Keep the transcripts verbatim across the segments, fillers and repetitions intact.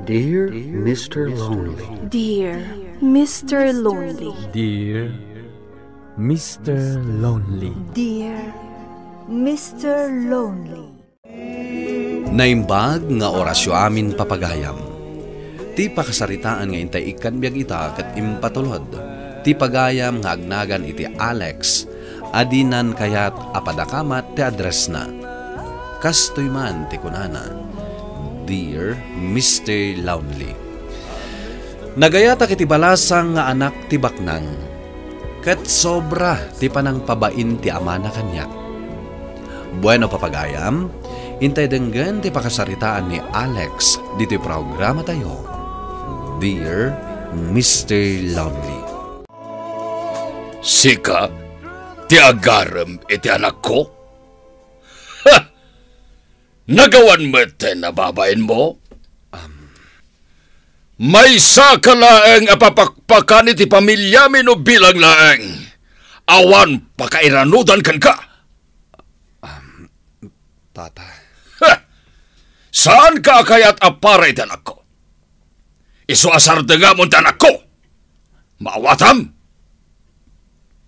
Dear Mister Lonely. Dear Mister Lonely. Dear Mister Lonely. Dear Mister Lonely. Naimbag nga orasyo amin, papagayam. Ti pakasaritaan nga intay ikkan biag ita ket impatulod ti pagayam nga agnagan iti Alex a dinan kayat a padakamat ti addressna. Kastoy man ti kunana, "Dear Mister Lonely, nagayatak iti balasang nga anak ti baknang, ket sobra ti panangpabain ti amana kaniak." Bueno, papagayam, intay denggen ti pakasaritaan ni Alex ditoy programatayo, Dear Mister Lonely. Sika ti agarem iti anakko? Ha! Nagawan met ti nababainmo? Am. Maysaka laeng a papakpakan iti pamiliami no bilang laeng. Awan pakairanudan kenka. Am, Tata. Ha! Saanka a kayat a para iti anakko? Isu a sardengamon ti anakko. Maawatam?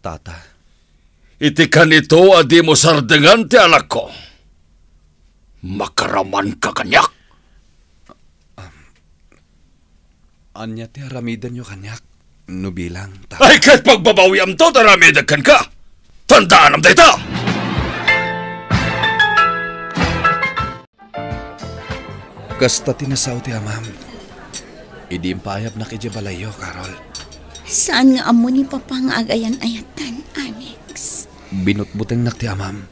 Tata. Iti kanito a dimo sardengan ti anakko, makaramanka kaniak. Ania ti aramidenyo kaniak no bilang, Tata? Ay, ket pagbabawiamto ti aramidek kenka. Tandaanam dayta! Kasta ti nasao ti amam idi impaayabnak idiay balayyo, Carol. Saan nga ammo ni Papa nga agayan-ayatan, Alex? Binutbutengnak ti amam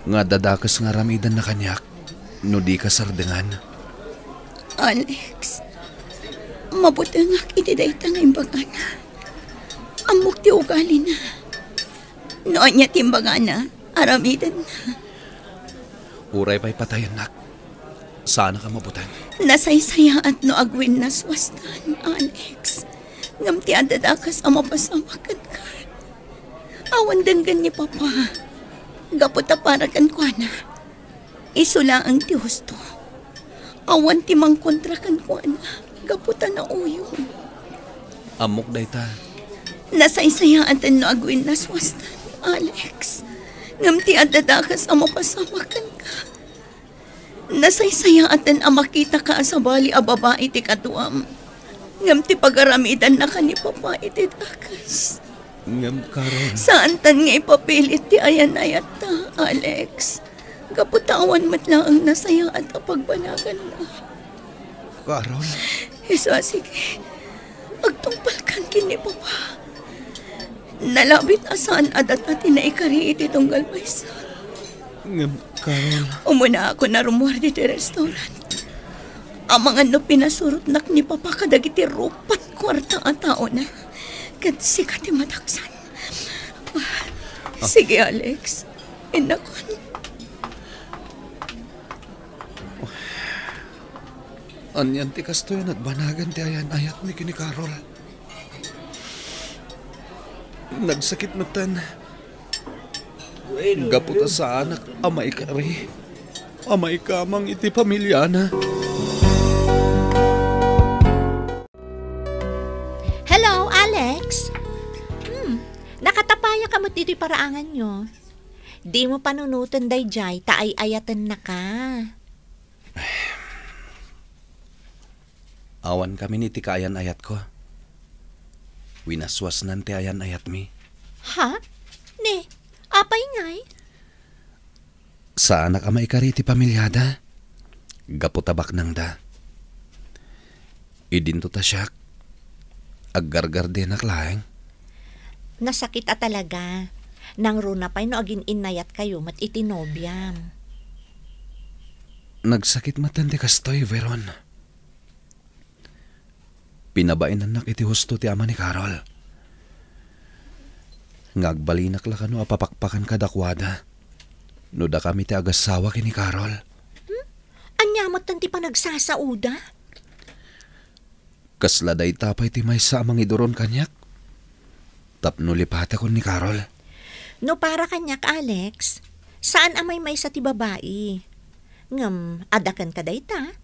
nga adda dakes nga aramidenna kaniak no dika sardengan. Alex, mabutengak iti dayta nga imbagana. Ammok ti ugalina. No ania ti imbagana, aramidenna. Uray pay patayennak, saanak a mabuteng. Nasaysayaat no agwinnaswastan, Alex. Ngem ti adda dakes a mapasamak kenka. Awan denggen ni Papa. Gapu ta para kenkuana, isu laeng ti husto. Awan ti mangkontra kenkuana gapu ta nauyon. Ammok dayta. Nasaysayaaten no agwinnaswastan, Alex. Ngem ti adda dakes a mapasamak kenka. Nasaysayaaten a makitaka a sabali a babai ti kaduam. Ngem ti pagaramidannaka ni Papa iti dakes. Ngem, Carol. Saantan nga ipapilit ti ayan-ayatta, Alex. Gapu ta awan met laeng nasayaat a pagbanaganna. Carol. Isu a sige, agtungpalkan ken ni Papa. Nalabit a saan a data ti naikari iti tunggal maysa. Ngem, Carol. Umuna ako a rummuar ditoy restaurant. Amangan no pinasurotnak ni Papa kadagiti rupat kuarta a taona. Ket sika ti madaksan. Ah. Sige, Alex. Innakon. Anian ti kastoy a nagbanagan ti ayan-ayatmi ken ni Carol? Nagsakit metten. Gapu ta saanak a maikari a maikamang iti pamiliana. Hello, Alex. Hmm, nakatapayaka met ditoy paraanganyo. Dimo panunoten daydiay ta ay-ayatennaka. Awan kami ni ti kaayan-ayatko. Winaswasnan ti ayan-ayatmi. Ha? Ne, apay ngay? Saanak a maikari ti pamiliada. Gapu ta baknangda. Idinto ta siak, aggargardenak laeng. Nasakit a talaga. Nangruna pay no agin-innayatkayo met iti nobiam. Nagsakit metten ti kastoy, Veron. Pinabainannak iti husto ti ama ni Carol. Nga agbalinak la kano a papakpakan kadakuada no dakami ti agassawa ken ni Carol. Hmm? Ania metten ti panagsasaoda? Kasla dayta pay ti maysa a mangiduron kaniak tapno lipatekon ni Carol. No para kaniak, Alex, saan a maymaysa ti babai. Ngem, adda kenka dayta.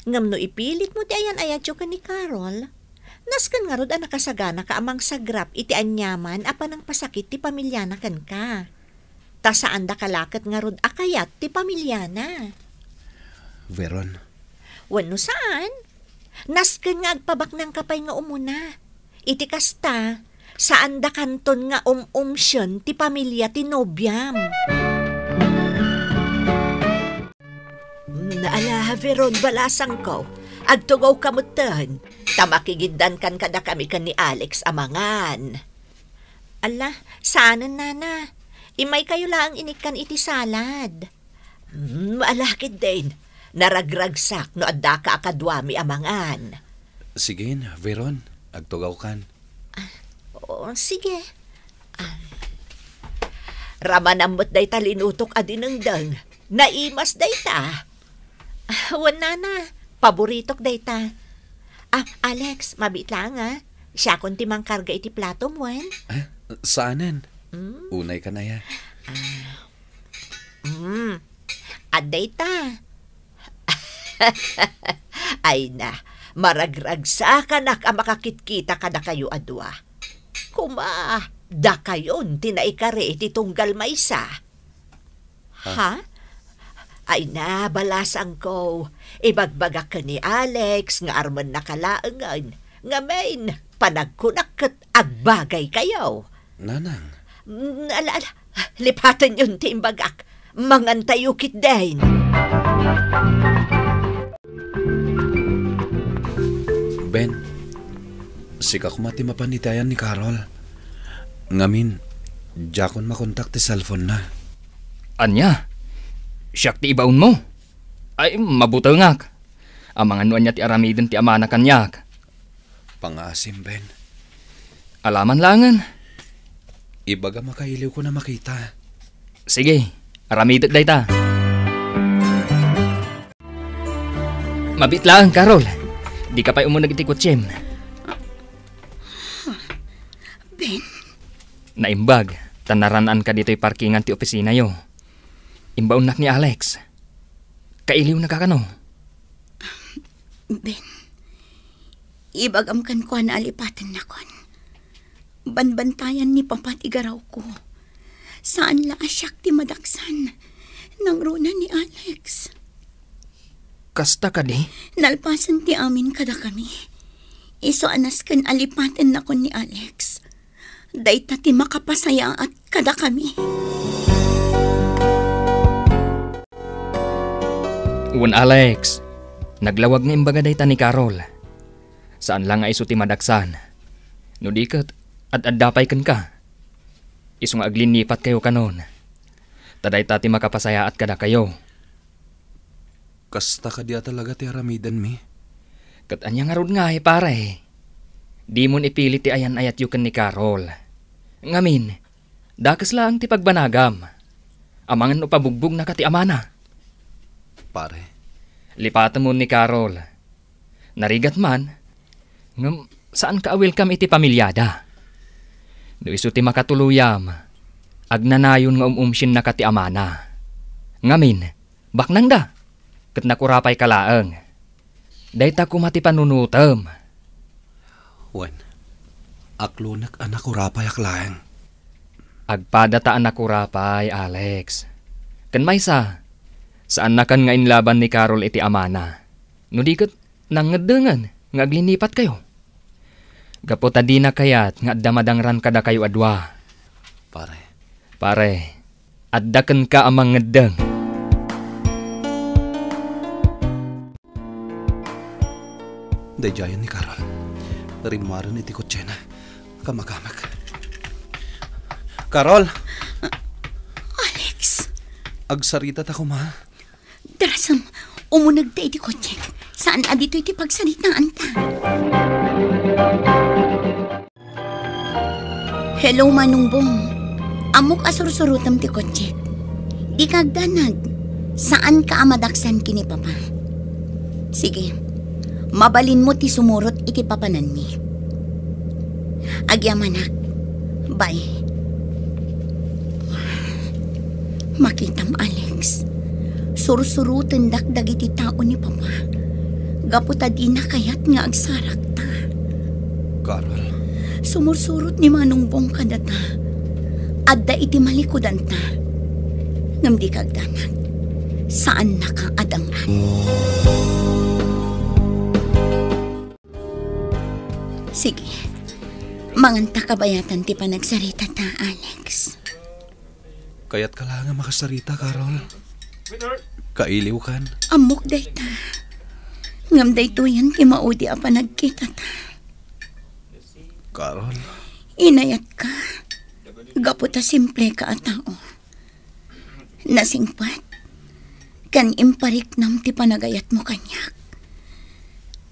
Ngem no ipilitmo ti ayan-ayatyo ken ni Carol, nasken ngarud a nakasaganaka a mangsagrap iti aniaman a panangpasakit ti pamiliana kenka. Ta saandaka la ket ngarud a kayat ti pamiliana. Veron. Wenno saan? Nasken nga agpabaknangka pay nga umuna. Iti kasta, saandakanton nga um-umsien ti pamilia ti nobiam. Mm, ala, Veron, balasangko. Agtugawka metten. Ta makigiddankan kadakami ken ni Alex a mangan. Ala, saanen, Nana. Imaykayo laeng inikkan iti salad. Hmm, ala ketdin. Naragragsak no addaka a kaduami a mangan. Sige, Veron, agtugawkan. Ah, oo, sige. Ah, ramanam met dayta linutok a dinengdeng. Naimas dayta. Ah, wen, Nana, paboritok dayta. Ah, Alex, mabiit laeng, ah. Siakon ti mangkarga iti platom, wen? Ah, saanen? Hmm? Unaykan aya. Ah. Mm. Adda ita. Ay na, maragragsakanak a makakitkita kadakayo a dua. Kuma, dakayon ti naikari iti tunggal maysa. Ha? Ha? Ay na, balasangko. Ibagbagak ken ni Alex nga armennaka laengen. Ngamin, panagkunak ket agbagaykayo. Nanang. Mm, ala, ala. Lipatenyon ti imbagak. Mangantayo ketdin. Ben, sika koma ti mapan iti ayan ni Carol. Ngamin, diakon makontak ti cellphone-na. Ania? Siak ti ibaonmo? Ay, mabutengak. Amangan no ania ti aramiden ti amana kaniak. Pangaasim, Ben. Alaman laengen. Ibagam a kailiwkon a makita. Sige, aramidek dayta. Mabiit laeng, Carol. Dika pay umuneg iti kotsem. Ben? Naimbag, ta naran-anka ditoy parkingan ti opisinayo. Imbaonnak ni Alex. Kailiwnaka kano? Ben, ibagam kenkuana a lipatennakon. Banbantayan ni Papa ti garawko. Saan la a siak ti madaksan. Nangruna ni Alex. Kasta kadi? Nalpasen ti amin kadakami. Isu a nasken a lipatennakon ni Alex. Dayta ti makapasayaat kadakami. Wen, Alex, naglawag nga imbaga dayta ni Carol. Saan la nga isu ti madaksan. No di ket, ad-adda pay kenka. Isu nga aglinnipatkayo kanon. Ta dayta ti makapasayaat kadakayo. Kasta kadi a talaga ti aramidenmi? Ket ania ngarud ngay, pare? Dimon ipilit ti ayan-ayatyo ken ni Carol. Ngamin, dakes laeng ti pagbanagam. Amangan no pabugbognaka ti amana. Pare. Lipatemon ni Carol. Narigat man, ngem saanka a welcome iti pamiliada. No isu ti makatuloyam, agnanayon nga um-umsiennaka ti amana. Ngamin, baknangda, ket nakurapayka laeng. Dayta koma ti panunotem. Wen, aklonek a nakurapayak laeng. Agpadata a nakurapay, Alex. Ken maysa, saannakan nga inlaban ni Carol iti amana. No di ket, nangngeddengen nga aglinnipatkayo. Gapu ta dina kayat nga adda madangran kadakayo a dua. Pare. Pare, adda kenka a mangngeddeng. Daydiayen ni Carol. Rimmuaren iti kotsena. Kamakamek. Carol! Alex! Agsarita ta koma. Darasem, umunegta iti kotsek. Saan a ditoy ti pagsaritaanta. Hello, Manong Bong. Ammok a sursurotem ti kotsek. Dika agdanag. Saanka a madaksan ken ni Papa. Sige. Mabalinmo ti sumurot iti papananmi. Agyamanak. Bye. Makitam, Alex. Sursurotendak dagiti tao ni Papa. gapu ta dina kayat nga agsarakta. Carol. Sumursurot ni Manong Bong kadata. Adda iti malikudanta. Ngem dika agdanag. Saannaka a dangran. Sige. Manganta kabayatan ti panagsaritata, Alex. Kayatka laeng a makasarita, Carol. Kailiwkan. Ammok dayta. Ngem daytoyen ti maudi a panagkitata. Carol. Inayatka. Gapu ta simpleka a tao. Nasingpet ken impariknam ti panagayatmo kaniak.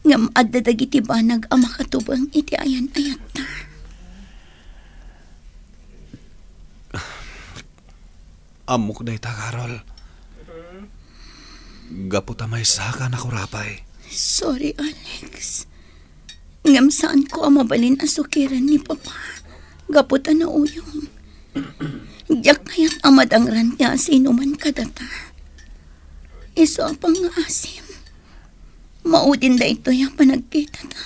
Ngem adda dagiti banag a makatubeng iti ayan-ayatta. Ammok dayta, Carol. Gapu ta maysaka a nakurapay. Sorry, Alex. Ngem saanko a mabalin a sukiren ni Papa gapu ta nauyong. Diak kayat a madangran ti asinoman kadata. Isu a pangngaasim. Maudin daytoy a panagkitata.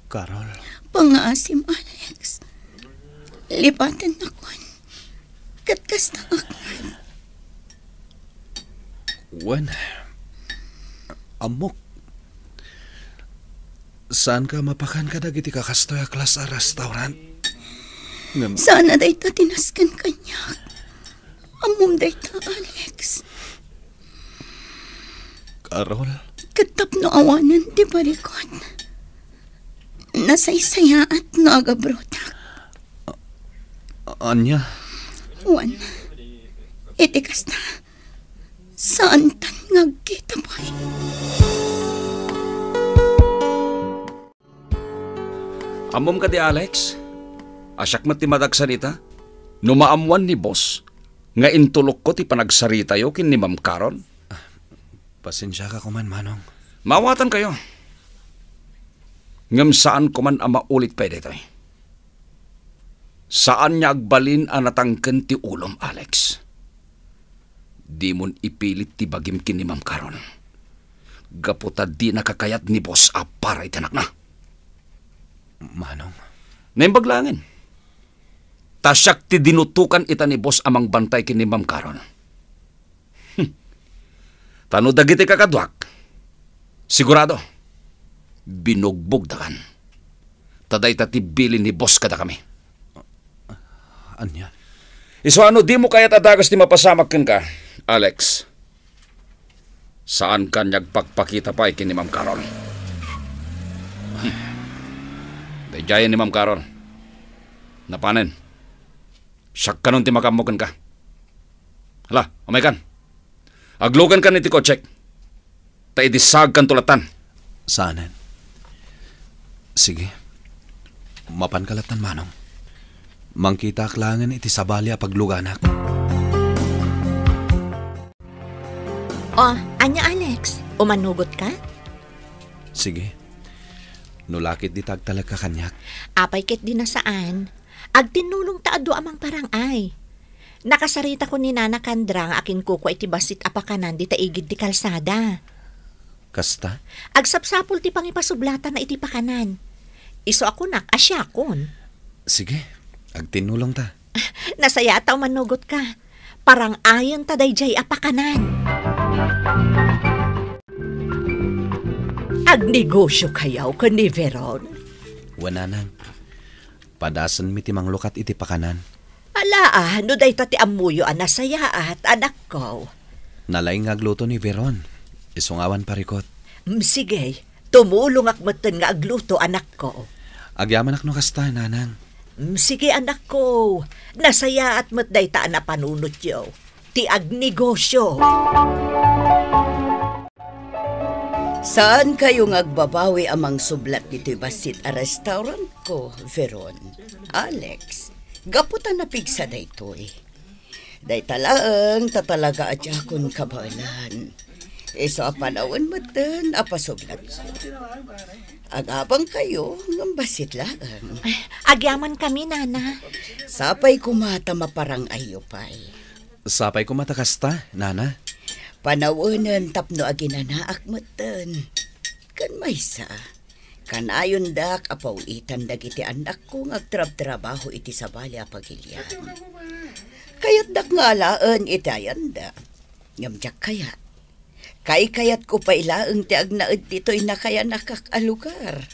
Carol. Pangngaasim, Alex. Lipatennakon. Ket kasta ak. Wen, ammok. Saanka a mapakan kadagiti kakastoy a klase a restaurant? Ngem saan a dayta ti nasken kaniak. Ammom dayta, Alex. Carol. Ket tapno awanen ti parikut, nasaysayaat no agabrotak. A-, ania? Wen, iti kasta, saantan nga agkita pay. Ammom kadi, Alex? A siak met ti madagsan ita? No maammuan ni boss nga intulokko ti panagsaritayo ken ni Ma'am Carol? Pasensiaka koman, Manong. Maawatankayo. Ngem saan koman a maulit pay daytoy. Saan nga agbalin a natangken ti ulom, Alex. Dimon ipilit ti bagim ken ni Ma'am Carol. Gapu ta dinaka kayat ni boss a para iti anakna. Manong. Naimbag laengen. Ta siak ti dinutokan ita ni boss a mangbantay ken ni Ma'am Carol. Hmm. Ta no dagiti kakaduak, sigurado, binugbogdakan. Ta dayta ti bilin ni boss kadakami. Ania? Isu a no dimo kayat a dagus ti mapasamak kenka, Alex, saankan nga agpakpakita pay ken ni Ma'am Carol. Hmm. Daydiayen ni Ma'am Carol. Napanen. Siak kanon ti makaammo kenka. Hala, umaykan. Aglugankan iti kotsek. Ta idi saagkanto lattan. Saanen. Sige. Mapanka lattan, Manong. Mangkitaak laengen iti sabali a pagluganak. O, ania, Alex? Umanugot ka? Sige. No la ket dita agtalekka kaniak. Apay ket di nasaan? Agtinnulong ta adu a mangparang-ay. Nakasaritakon ni Nana Candra nga akinkukua iti bassit a pakanan dita igid ti kalsada. Kasta? Agsapsapul ti pangipasublatanna iti pakanan. Isu a kunak a siakon. Sige, agtinnulongta. Nasayaat ta umanugot ka. Parang-ayen ta daydiay a pakanan. Agnegosio kayo ken ni Veron? Wen, nanang. Padasenmi ti manglukat iti pakanan. Ala, ah, no dayta ti ammoyo a nasayaat, anakko. Nalaing nga agluto ni Veron. Isu nga awan parikut. Mm, sige. Tumulongak metten nga agluto, anakko. Agyamanak no kasta, nanang. Mm, sige, anakko. Nasayaat met dayta a napanunotyo. Ti agnegosio. Saan kayo nga agbabawi a mangsublat ditoy bassit a restaurant ko, Veron? Alex, gapu ta napigsa daytoy. Dayta laeng ta talaga a diakon kabaelan. Isu a panawen metten a pasublatko. Agabang kayo ngem bassit laeng. Agyaman kami, Nana. Sapay koma ta maparang-ayyo pay. Sapay koma ta kasta, Nana. Panawenen tapno aginanaak metten. Ken maysa, kanayondak a paw-itan dagiti annakko nga agtrabtrabaho iti sabali a pagilian. Kayatdak nga alaen iti ayanda. Ngem diak kayat. Kaykayatko pay laeng ti agnaed ditoy nakayanakak a lugar.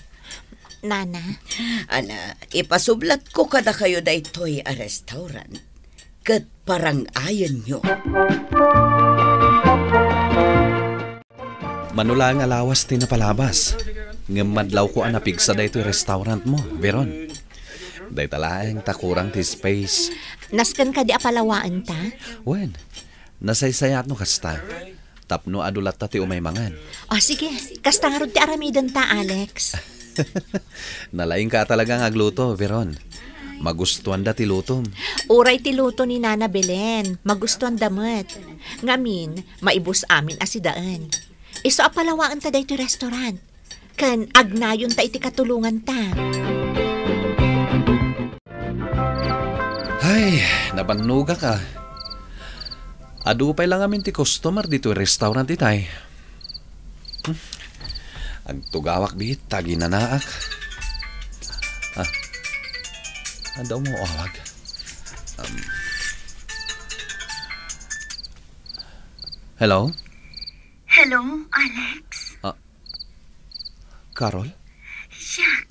Nana? Ala, ipasublatko kadakayo daytoy a restaurant. Ket parangayenyo. Mano laeng a lawas ti napalabas. Ngem madlawko a napigsa daytoy restaurant mo, Veron. Dayta laeng ta kurang ti space. Nasken kadi a palawaenta? Wen, nasaysayat no kasta. Tapno adu latta ti umay mangan. O, sige. Kasta ngarud ti aramidenta, Alex. Nalaingka a talaga nga agluto, Veron. Magustuanda ti lutom. Uray ti luto ni Nana Belen, magustuanda met. Ngamin, maibus amin a sidaen. Isu a palawaenta daytoy restaurant. Ken agnayonta iti katulonganta. Ay, nabannogak a. Adu pay la ngamin ti customer ditoy restaurant itay. Hmm. Agtugawak biit ta aginanaak. Ah. Adda umaw-awag. Um. Hello? Hello, Alex? Ah, Carol? Siak.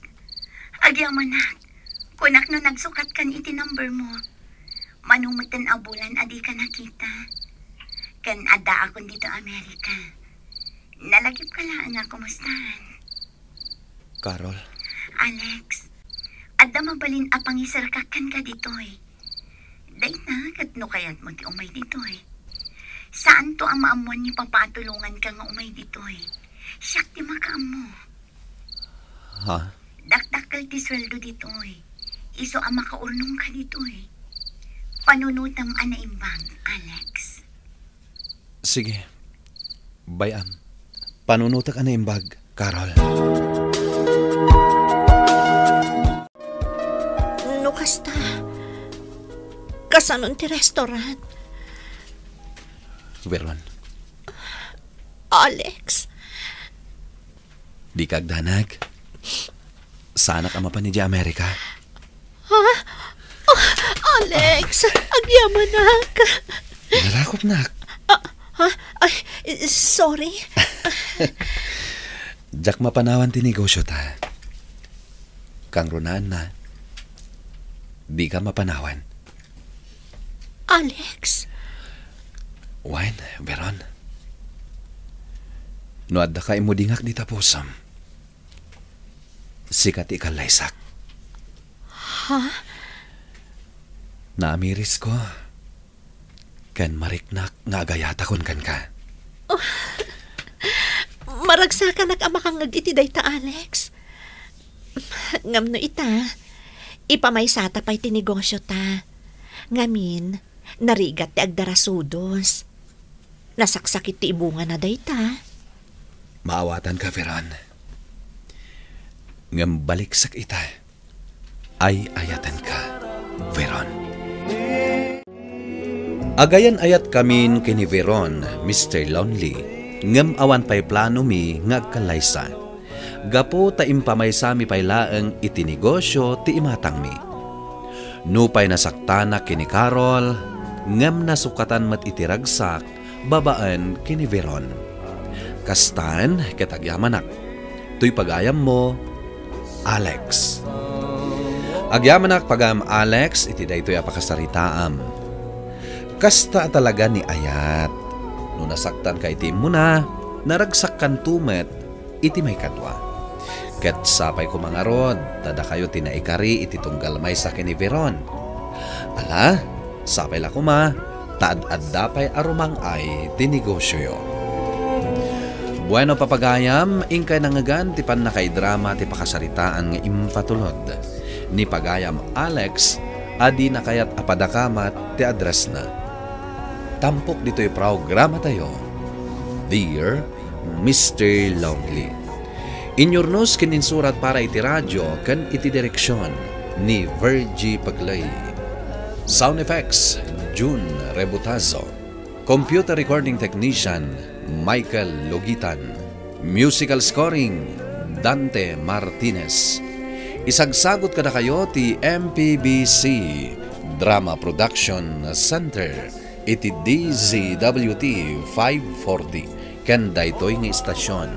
Agyamanak. Kunak no nagsukatkan iti number mo. Mano metten a bulan a dika nakita. Ken addaakon dito Amerika. Nalagipka laeng a kumustaan. Carol. Alex, adda mabalin a pangiserkak kenka ditoy. Dayta ket no kayatmo ti umay ditoy. Saanto a maammoan ni Papa a tulonganka nga umay ditoy. Siak ti makaammo. Ha? Dakdakkel ti sueldo ditoy. Isu a makaurnongka ditoy. Panunotem a naimbag, Alex. Sige. Bay-am. Panunotek a naimbag, Carol. No kasta, kasanon ti restaurant? Veron. Alex. Dika agdanag. Saanak a mapan idiay Amerika. Ha? Oh, Alex, agyamanak. Nalakopnak. Ah, ha? Ay, sorry. Diak mapanawan ti negosyo ta. Kangrunaanna, dika mapanawan. Alex? Wen, Veron. No adda ka imudingak dita pusom, sika ti ikallaysak. Ha? Naamirisko ken mariknak nga agayatakon kenka. Oh, maragsakanak a makangngeg iti dayta, Alex. Ngem no ita, ipamaysata pay ti negosyota. Ngamin, narigat ti agdarasudos. Nasaksakit ti ibungana dayta. Maawatanka, Veron. Ngem baliksak ita. Ay-ayatenka, Veron. Agayan-ayatkamin ken ni Veron, Mister Lonely, ngem awan pay planomi nga agkallaysa. Gapu ta impamaysami pay laeng iti negosyo ti imatangmi. Nupay nasaktanak ken ni Carol, ngem nasukatan met iti ragsak babaen ken ni Veron. Kastan ket agyamanak. Toy pagayammo, Alex. Agyamanak, pagayam Alex, iti daytoy a pakasaritaam. Kasta a talaga ni ayat. No nasaktanka iti immuna, naragsakkanto met iti maikadua. Ket sapay koma ngarud, ta dakayo ti naikari iti tunggal maysa ken ni Veron. Ala, sapay la koma, ta ad-adda pay a rumang-ay ti negosyoyo. Bueno, papagayam, inkay nangngegan ti pannakaidrama ti pakasaritaan nga impatulod ni pagayam Alex a dina kayat a padakamat ti addressna. Tampok ditoy programatayo, Dear Mister Lonely. Inyurnos ken insurat para iti radio ken iti direksion ni Virgie Paglay. Sound effects, June Rebutazo. Computer Recording Technician, Michael Logitan. Musical Scoring, Dante Martinez. Isagsagut kadakayo ti M P B C Drama Production Center iti D Z W T five forty ken daytoy nga istasyon.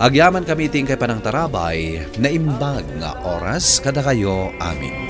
Agyamankami iti inkay panangtarabay, naimbag nga oras kadakayo amin.